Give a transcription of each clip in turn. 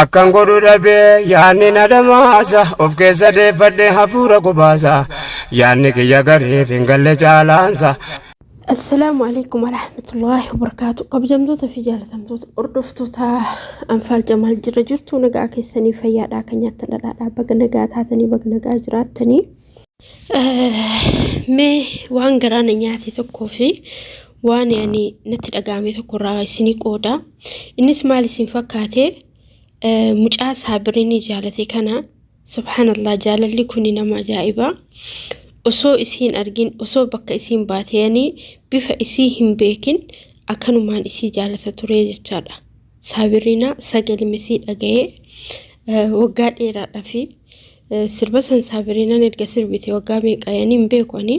Akkan godhu dhabee yaadni na dhamaasa, of keessa deeffadhee hafuura gubaasa, yaadni kiyya gariif hin galle caalaansa. Assalaamu alaikum warahmatullaahi wabarakaatu. Kabajamtoota fi jaalatamtoota hordoftoota Anfaal Jamaal, jira jirtu? Nagaa keessanii? Fayyaadhaa? Kan nyaattan dhadhaadhaa? Baga nagaa taatanii, baga nagaa jiraattanii. Mee waan garaa na nyaate tokkoo fi waan ani natti dhaga'ame tokko irraa isinii qooda. Innis maal isin fakkaate? Mucaa Saabiriinii jaalate kana, subhaanallah, jaalalli kuni nama ajaa'iba. Osoo isiin argin, osoo bakka isiin baateyanii bifa isii hin beekin, akkanumaan isii jaalata ture jechaadha. Saabiriinaa sagalima isii dhaga'ee waggaa dheeraadhaa fi sirba san Saabiriinaan erga sirbite waggaa meeqa yani hin beeku, ani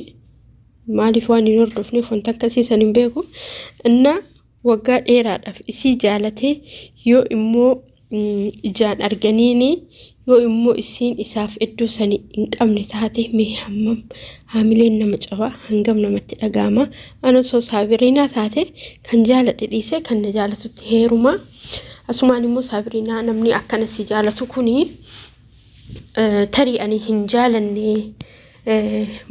maaliif waan hin hordofneef wanta akkasii san hin beeku. Innaa waggaa dheeraadhaaf isii jaalatee, yoo immoo ijaan arganiini, yoo immoo isiin isaaf iddoo sani hin qabne taate, mee hammam haamileen nama caba, hangam namatti dhaga'ama? Ana osoo Saabiriinaa taate, kan jaaladhe dhiisee kan na jaalatutti heeruma. Asumaan immoo Saabiriinaa, namni akkana si jaalatu kuni tarii ani hin jaalanne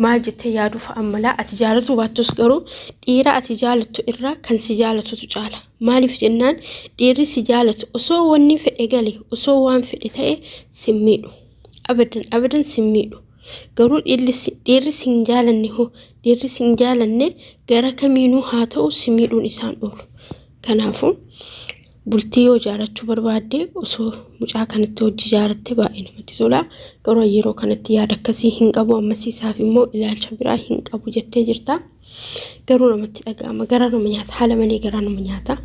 maal jettee yaaduu fa'a malaa. Ati jaalatu baattus, garuu dhiira ati jaalattu irraa kan si jaalatutu caala. Maaliif jennaan, dhiirri si jaalatu osoo wanni fedhe gale, osoo waan fedhe ta'e, si miidhu. Abadan abadan si miidhu. Garuu dhiirri si hin jaalanne hoo, dhiirri si hin jaalanne gara kamiinuu haa ta'u si miidhuun isaan oolu. Kanaafuu bultii yoo ijaarrachuu barbaadde, osoo mucaa kanatti hojii ijaarratte baay'ee namatti tola. Garuu yeroo kanatti yaada akkasii hin qabu, ammas isaaf immoo ilaalcha biraa hin qabu jettee jirta. Garuu namatti dhaga'ama, garaa nama nyaata, haala malee garaa nama nyaata.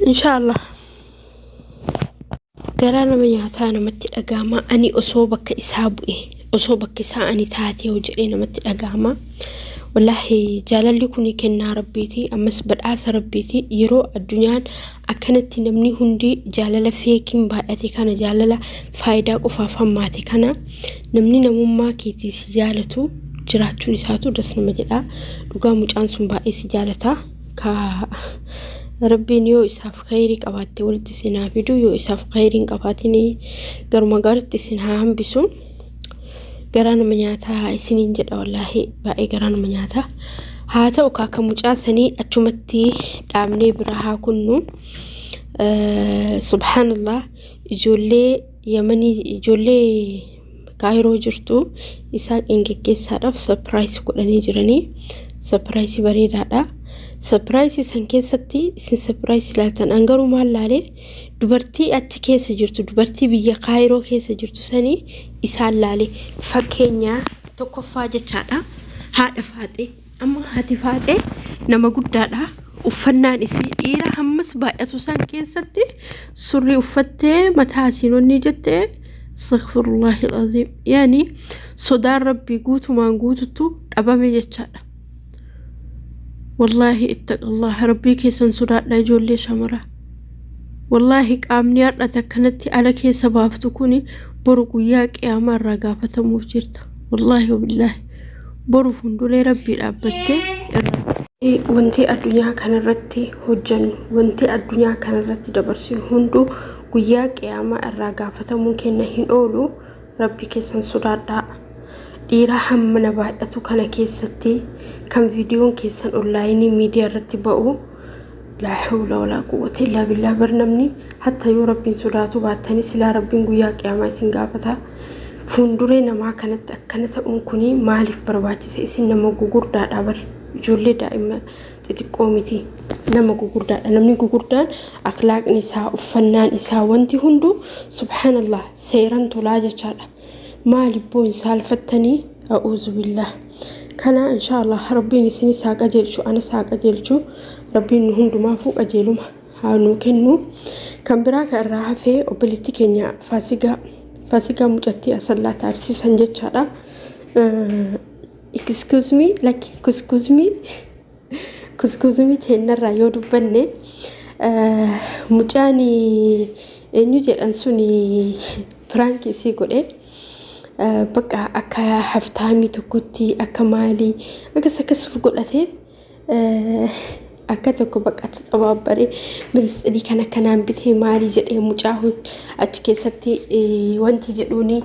Inshaallah. Garaa nama nyaataa, namatti dhaga'ama. Ani osoo bakka isaa bu'e, osoo bakka isaa ani taatee hoo jedhee namatti dhaga'ama. Wallaahi jaalalli kun kennaa rabbiiti, ammas badhaasa rabbiiti. Yeroo addunyaan akkanatti namni hundi jaalala feekiin baay'ate kana, jaalala faayidaa qofaaf hammaate kana, namni namummaa keetii si jaalatu jiraachuun isaatu das nama jedha. Dhugaa mucaan sun baay'ee si jaalata. Ka rabbiin yoo isaaf khayrii qabaatte walitti isin haa fidu, yoo isaaf khayrii hin qabaatin garuma gaaritti isin haa hambisu. Garaa nama nyaataa isiniin jedha, wallaahi baay'ee garaa nama nyaata. Haa ta'u, akka mucaa sanii achumatti dhaabnee bira haa kunnu. Subhaanallah, ijoollee Yamanii, ijoollee Kaayiroo jirtu Isaaqiin geggeessaadhaaf surprise godhanii jiranii. Surprise bareedaadha. Surprise san keessatti isin surprise ilaaltan, an garuu maal laale? Dubartii achi keessa jirtu, dubartii biyya Kaayiroo keessa jirtu sanii isaan laale. Fakkeenya tokkoffaa jechaadha. Haadha Faaxee. Amma haati Faaxee nama guddaadha. Uffannaan isii dhiira hammas baay'atu san keessatti surrii uffattee mataa isiin onni jettee, astaghfirullahi alazim, yaani sodaan rabbii guutumaan guututtu dhabame jechaadha. Wallaahi ittaqallah, rabbii keessan sodaadha ijoollee shamaraa. Wallaahi qaamni har'ate akkanatti ala keessa baaftu kuni boru guyyaa qiyaamaa irraa gaafatamuuf jirta. Wallaahi wabillaahi, boru fuulduree rabbii dhaabbattee irra. Wanti addunyaa kanarratti hojjennu, wanti addunyaa kanarratti dabarsinu hunduu guyyaa qiyaamaa irraa gaafatamuun keenya hin oolu. Rabbi keessan sodaadhaa. Dhiira hammana baay'atu kana keessatti kan viidiyoon keessan onlaayinii miidiyaa irratti ba'u, laa hawla walaa quwwata illaa billaa. Bar namni hatta yoo rabbiin sodaatu baattanii, silaa rabbiin guyyaa qiyaamaa isin gaafata. Fuulduree namaa kanatti akkana ta'uun kuni maaliif barbaachise? Isin nama gugurdaadha bar, ijoollee daa'ima xixiqqoo miti, nama gugurdaadha. Namni gugurdaan akhlaaqni isaa, uffannaan isaa, wanti hunduu, subhaanallah, seeran tolaa jechaadha. Maali boo, hin saalfattanii? A'uuzu billah. Kana inshaallah rabbiin isinis haa qajeelchu, anas haa qajeelchu. Rabbiin nu hundumaafuu qajeeluma haa nuu kennu. Kan biraa kan irraa hafee obboleettii keenya Faasigaa, Faasigaa mucattii Asallaa taarsisan jechaadha. Excuse me, lakki, excuse me, excuse me, teennarraa yoo dubbanne, mucaan eenyu jedhan suni prank isii godhe. Bakka akka haftaamii tokkotti, akka maalii akkas akkas godhate. Akka tokko bakka taxabaabbaree ministirii kana kanaan bitee maalii jedhee mucaa achi keessatti wanti jedhuuni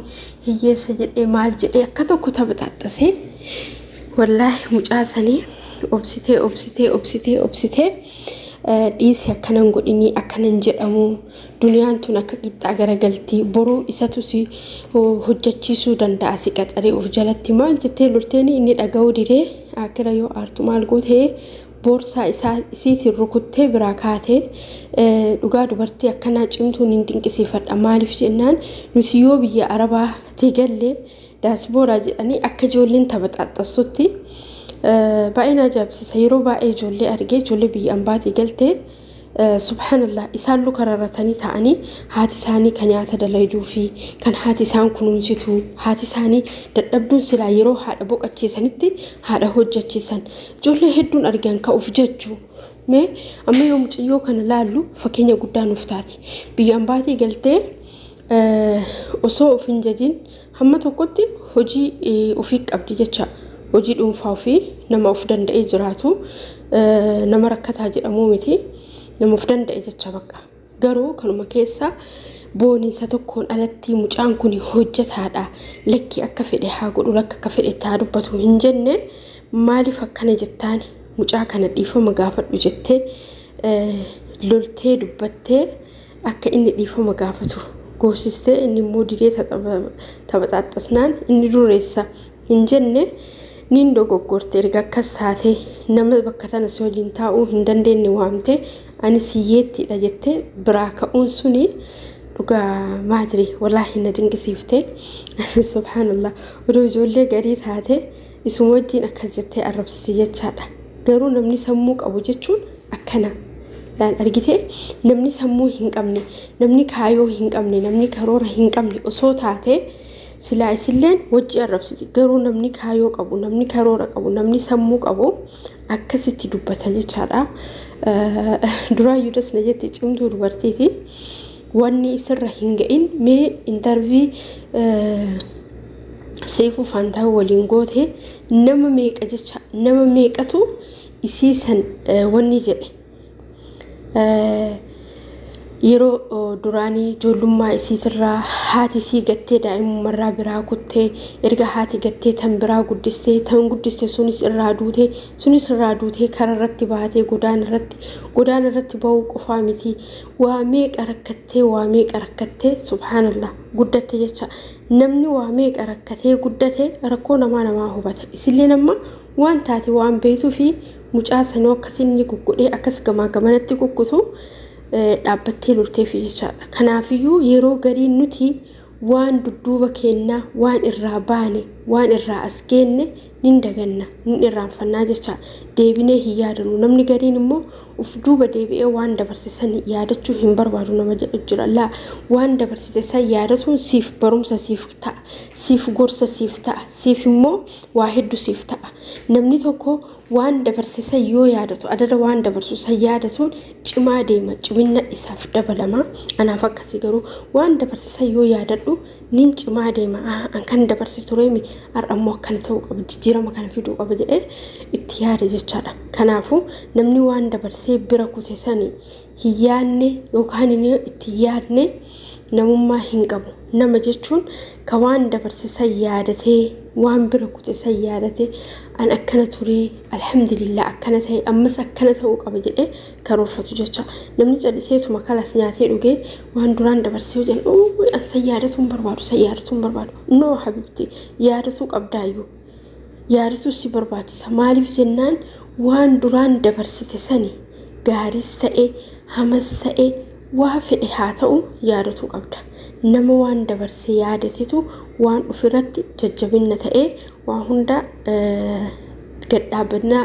hiyyeessa jedhee maal jedhee akka tokko taphaxaxxasee wallaahi mucaa sanii obsitee obsitee obsitee obsitee dhiisi akkanan godhinii akkanan jedhamu duniyaan tun akka qixxaa garagalti boruu isatu si hojjechiisuu danda'a si qaxaree of jalatti maal jettee lolteen inni dhaga'uu didee akira yoo aartu maal gootee boorsaa isaa isiitiin rukuttee biraa kaatee. Dhugaa dubartii akkanaa cimtuun hin dinqisiifadha. Maaliif jennaan nuti yoo biyya arabaatti galle daasbooraa jedhanii akka ijoolleen taphaxaxxastutti baay'ee na ajaa'ibsiisa. Yeroo baay'ee ijoollee argee ijoollee biyya ambaatii galtee subhaanallah isaan luka rarratanii ta'anii haati isaanii kan nyaata dalayduu fi kan haati isaan kunuunsitu haati isaanii dadhabduun silaa yeroo haadha boqachiisanitti haadha hojjechiisan ijoollee hedduun argan ka'uuf jechuu. Mee amma yoo mucayyoo kana laallu fakkeenya guddaa nuuf taati. Biyya ambaatii galtee osoo of hin jajin hamma tokkotti hojii ofii qabdi jecha hojii dhuunfaa ofii nama of danda'ee jiraatu nama rakkataa jedhamuu miti nama of danda'e jecha bakka. Garuu kanuma keessa booniinsa tokkoon alatti mucaan kun hojjetaadha lakki akka fedhe haa godhu lakka akka fedhe haa dubbatu hin jenne maaliif akkana jettaan mucaa kana dhiifama gaafadhu jettee loltee dubbattee akka inni dhiifama gaafatu goosistee inni immoo didee taphaxaaxasnaan inni dureessa hin jenne niin dogoggorte erga akkas taate nama bakka tana si wajjin taa'uu hin dandeenye waamte ani siyyeettiidha jettee biraa ka'uun suni dhugaa maadri wallaahi na dinqisiifte. Subhaanallah odoo ijoollee garii taate isuma wajjin akkas jettee arrabsisi jechaadha. Garuu namni sammuu qabu jechuun akkana. Laal argitee namni sammuu hin qabne namni kaayoo hin qabne namni karoora hin qabne osoo taate silaa isilleen wajji arrabsiti. Garuu namni kaayoo qabu namni karoora qabu namni sammuu qabu akkasitti dubbata jechaadha. Duraayyuu das na jette cimtuu dubartiiti. Wanni isirra hin ga'in mee intarvii Seefuu Faantaa waliin goote nama meeqa jecha nama meeqatu isii san wanni jedhe. Yeroo duraanii ijoollummaa isiitirraa haati isii gattee daa'imummarraa biraa kuttee erga haati gattee tan biraa guddistee tan guddiste sunis irraa duutee sunis irraa duutee karaa irratti baatee godaana irratti ba'uu qofaa miti waa meeqa rakkattee waa meeqa rakkattee subhaanallah guddatte jecha namni waa meeqa rakkatee guddate rakkoo namaa namaa hubata isillee nama waan taate waan beektuu fi mucaa sanoo akkasinni guggodhee akkas gamaa gamanatti kukkutu dhaabbattee lolteef jechaadha. Kanaafiyyuu yeroo garii nuti waan dudduuba keenyaa waan irraa baane waan irraa as geenne nin daganna nin irraanfannaa jecha deebinee hin yaadannu. Namni gariin immoo uf duuba deebi'ee waan dabarse san yaadachuu hin barbaadu nama jedhu jira. Laa waan dabarsite san yaadatuun siif barumsa siif ta'a, siif gorsa siif ta'a, siif immoo waa hedduu siif ta'a. Namni tokko waan dabarse san yoo yaadatu adada waan dabarsu san yaadatuun cimaa deema ciminna isaaf dabalama. Anaaf akkasii garuu waan dabarse san yoo yaadadhu nin cimaa deema. An kan dabarse tureemi har'a immoo akkana ta'uu qaba jijjiirama kana fiduu qaba jedhee itti yaada jechaadha. Kanaafuu namni waan dabarsee bira kute sani hin yaadne yookaan itti yaadne namummaa hin qabu. Nama jechuun ka waan dabarse san yaadatee waan bira kute san yaadatee an akkana turee alhamdulillah akkana ta'e ammas akkana ta'uu qaba jedhee karoorfatu jecha. Namni calliseetuma kalas nyaatee dhugee waan duraan dabarsee yoo jedhan an san yaadatuu hin barbaadu san yaadatuu hin barbaadu. No habibti yaadatuu qabdaayyuu yaadatuu si barbaachisa. Maaliif jennaan waan duraan dabarsite sani gaariis ta'e hamas ta'e waa fedhe haa ta'u yaadatuu qabda. Nama waan dabarsee yaadatetu waan ofirratti jajjabinna ta'ee waa hunda gadhaabbannaa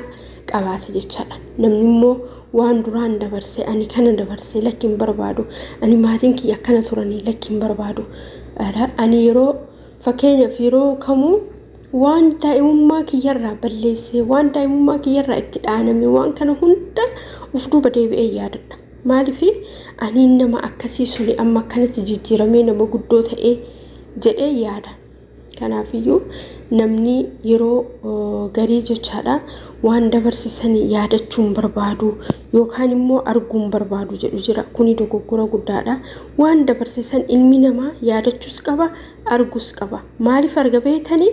qabaata jechaadha. Namni immoo waan duraan dabarsee ani kana dabarsee lakki hin barbaadu ani maatiin kiyya akkana turanii lakki hin barbaadu. Ani yeroo fakkeenyaaf yeroo kamuu waan daa'imummaa kiyyarraa balleessee waan daa'imummaa kiyyarraa itti dhaaname waan kana hunda of duuba deebi'ee yaadadha. Maaliif ani nama akkasii suni amma akkanatti jijjiiramee nama guddoo ta'ee jedhee yaada. Kanaafiyyuu namni yeroo garii jechaadha waan dabarse sani yaadachuun barbaadu yookaan immoo arguun barbaadu jedhu jira. Kuni dogoggora guddaadha. Waan dabarse san ilmi namaa yaadachuus qaba, argus qaba. Maaliif arga beektanii?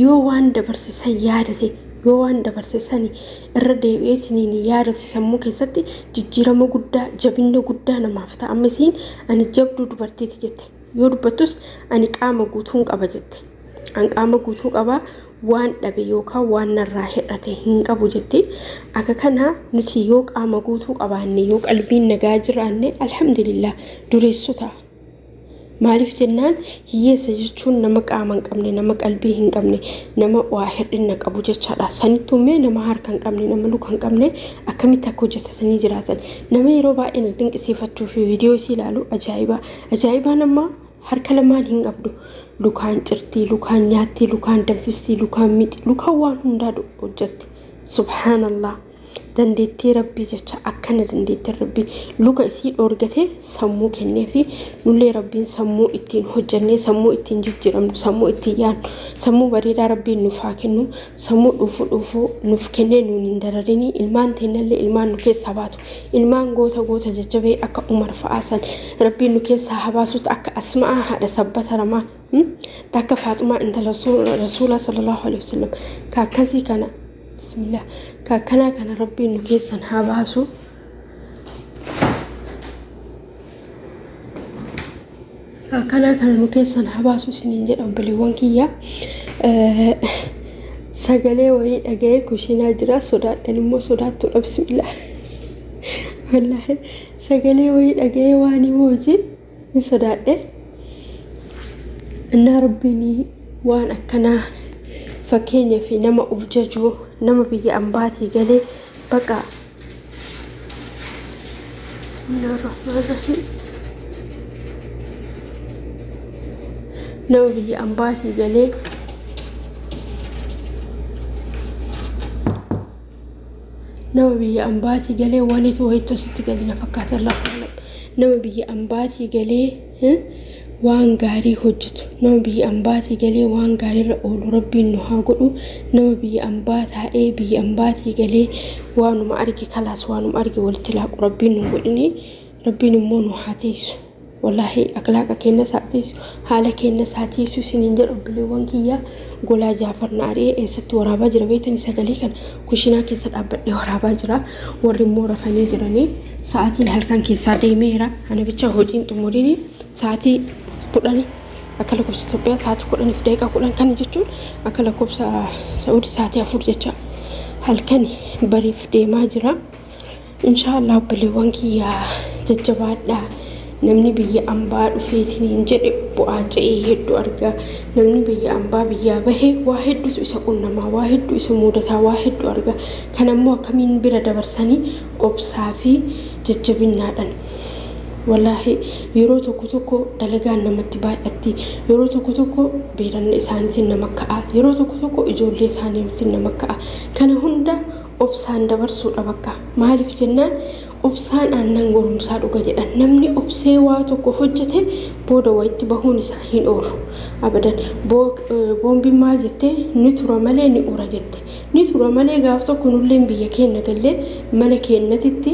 Yoo waan dabarse san yaadate, yoo waan dabarse sani irra deebi'eetiniin yaadate, sammuu keessatti jijjiirama guddaa, jabina guddaa namaaf ta'a. Amma isiin ani jabduu dubartiiti jette. Yoo dubbattus ani qaama guutuun qaba jette. An qaama guutuu qaba, waan dhabe yookaan waan narraa hir'ate hin qabu jetti. Akka kana nuti yoo qaama guutuu qabaanne, yoo qalbiin nagaa jiraanne, alhamdulillah, dureessota. Maaliif jennaan, hiyyeessa jechuun nama qaama hin qabne, nama qalbii hin qabne, nama waa hir'ina qabu jechaadha. Sanittummee nama harka hin qabne, nama luka hin qabne akkamitti akka hojjetatanii jiraatan. Nama yeroo baay'ee na dinqisiifachuu fi viidiyoo isii ilaalu ajaa'iba. Ajaa'ibaa, nama harka lamaan hin qabdu. Lukaan cirtii, lukaan nyaatti, lukaan danfistii, lukaan mixi, lukaan waan hundaa hojjetti. Subhaanallah. Dandeettii Rabbii jecha akkana, dandeettii Rabbii luka isii dhoorgatee sammuu kennee fi nullee Rabbiin sammuu ittiin hojjennee, sammuu ittiin jijjiiramnu, sammuu ittiin yaadnu, sammuu bareedaa Rabbiin nuuf haa kennu. Sammuu dhuufuu dhuufuu nuuf kennee nuun hin dararinii. Ilmaan teennallee, ilmaan nu keessaa baatu, ilmaan goota goota jajjabee akka Umar fa'aa san Rabbiin nu keessaa haa baasutti, akka Asma'aa haadha sabbata lamaa, akka Faaxumaa intala Rasuulaa sallallahu alaihi wasallam, ka akkasii kana, bismillah, ka akkanaa kana Rabbiin nu keessan haa baasu. Ka akkanaa kana nu keessan haa baasu isiniin jedha, obboleewwan kiyya. Sagalee wayii dhaga'ee kushiinaa jira, sodaadhan immoo sodaattuudha. Bismillah, wallaahi sagalee wayii dhaga'ee waan himu hojii hin sodaadhe. Innaa Rabbiin waan akkanaa fakkeenyaa fi nama uf jajuu, nama biyya ambaatii galee baqa, bismillahirrahmanirrahiim, nama biyya ambaatii galee, nama biyya ambaatii galee wanitu wayitu asitti galee na fakkaata, Allahu a'lam. Nama biyya ambaatii galee waan gaarii hojjetu, nama biyya ambaatii galee waan gaariirra oolu Rabbiin nu haa godhu. Nama biyya ambaa taa'ee, biyya ambaatii galee waanuma arge kalaas, waanuma arge walitti laaqu Rabbiin nu godhini. Rabbiin immoo nu haa teessu, wallaahi akhlaaqa keenyas haa teessu, haala keenyas haa teessu isiniin jedha, obboleewwan kiyya. Golaa Jaafar na ari'ee. Eessatti waraabaa jira beektanii? Sagalee kana kushinaa keessa dhaabbadhee waraabaa jira. Warri immoo rafanii jiranii, sa'aatiin halkan keessaa deemeera. Ana bicha hojiin xumurini sa'aatii 10 akka lakkoofsa Itoophiyaa sa'aatii 10:10 kana jechuun akka lakkoofsa Sa'uudii sa'aatii 4 jecha halkan bariif deemaa jira. Inshaallah, obboleewwan kiyyaa, jajjabaadhaa. Namni biyya ambaa dhufeetiin jedhe bu'aa ce'ee hedduu arga. Namni biyya ambaa biyyaa bahe waa hedduutu isa qunnamaa, waa hedduu isa mudataa, waa hedduu arga. Kan ammoo akkamiin bira dabarsanii? Obsaa fi jajjabinnaadhaan. Wallaahi yeroo tokko tokko dalagaan namatti baay'atti. Yeroo tokko tokko beelanna isaaniitiin nama ka'a. Yeroo tokko tokko ijoollee isaaniitiin nama ka'a. Kana hunda obsaan dabarsuudha bakka. Maaliif jennaan, obsaan aannan goromsaa dhuga jedhan. Namni obsee waa tokko hojjete booda wayitti bahuun isaa hin oolu. Abadan. Boombiin maal jettee? Ni tura malee ni ura jette. Ni tura malee gaaf tokko nulleen biyya keenya gallee mana keenyatitti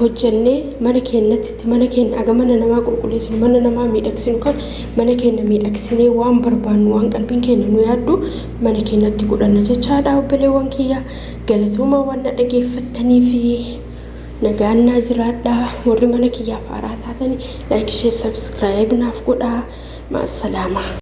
hojjannee, mana keenyatitti, mana keenya aga mana namaa qulqulleessinu, mana namaa miidhagsinu, kan mana keenya miidhagsinee waan barbaannu, waan qalbiin keenya nu yaaddu mana keenyatti godhanna jechaadha. Obboleewwan kiyya, galatooma waan na dhageeffattanii fi nagaan naa jiraadha. Warri mana kiyyaaf haaraa taatanii like, share, subscribe naaf godhaa. Ma'assalaamaa.